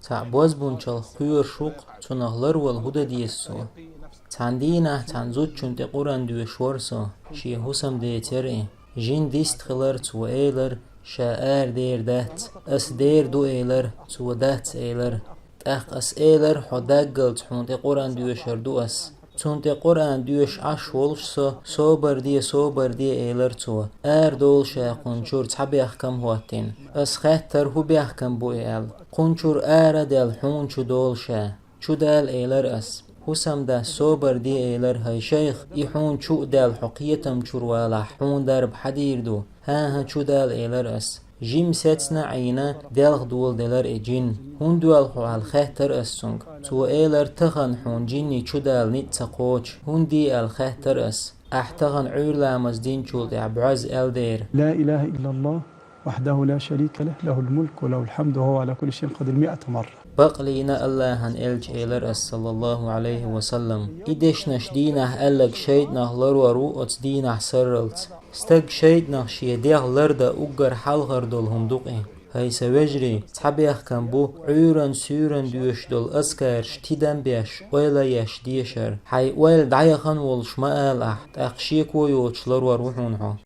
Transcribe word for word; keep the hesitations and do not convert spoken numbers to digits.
Цхьаъ бозбунчалх кхоьруш ву-кх, цунах ларвала хӀун дан деза цо? Цхьан дийнахь цхьан зудчун тӀе Къуръан доьшуш вара со, шен хӀусамдеца яра и. Жин дистхилар, цо элар: «Ша арадер дац». Ас: «Дер ду», — элар, цо: «Дац», — элар. ТӀаккха ас элар: «Хьо даггалца, хьуна тӀе Къуръан доьшур ду ас». Цунна тӀе Къуръан доьшуш Ӏаш волуш со: «Собар де, собар де», — элар цо. «Арадовла ша кхунна чуьра цхьа бехкам хӀоттийна». Ас хаьттар: «ХӀун бехкам бу и?» — аьлла. «Кхунна чуьра ара а даьлла, хьуна чу довла ша». «Чу дала», — элар ас. ХӀусамдас: «Собар де», — элар. «ХӀай шайх, и хьуна чу а даьлла, хьо кхетам чуьра валахь, хьуна дарба хьан дийр ду?» «ХӀан-хӀа, чу дала», — элар ас. Жимма сецна а Ӏийна, делха доладелар и жин. «ХӀунда доьлху хьо?» — аьлла хаьттар ас цуьнга. Цо элар: «Тахана хьуна жинний чу дала ницкъ ца кхочу». «ХӀунда?» — аьлла хаьттар ас. «Ахь тахана Ӏуьйра ламаз динчул тӀаьхьа бӀозза аьлла дера». لا إله إلا الله وحده لا شريك له، له الملك وله الحمد وهو على كل شيء قدير مئة مرة. «Бакълийна Аллахьан элча», — элар ас, саллаллаху Ӏалайхи ва саллам. И дешнаш дийнахь аьлларг шайтӀанах ларвар ву оцу дийнахь сарралц. Стаг шайтӀанах шен дегӀ лардан уггар хьалхара долу хӀума ду-кх и. ХӀай сан вежарий, цхьа бехкам бу Ӏуьйранна, суьйранна доьшуш долу азкараш тидам беш, ойла еш дешар. Хьайн ойла дӀаяхана волуш ма ала ахь, тӀаккха шеко йоцуш ларвар ву хьуна хьо.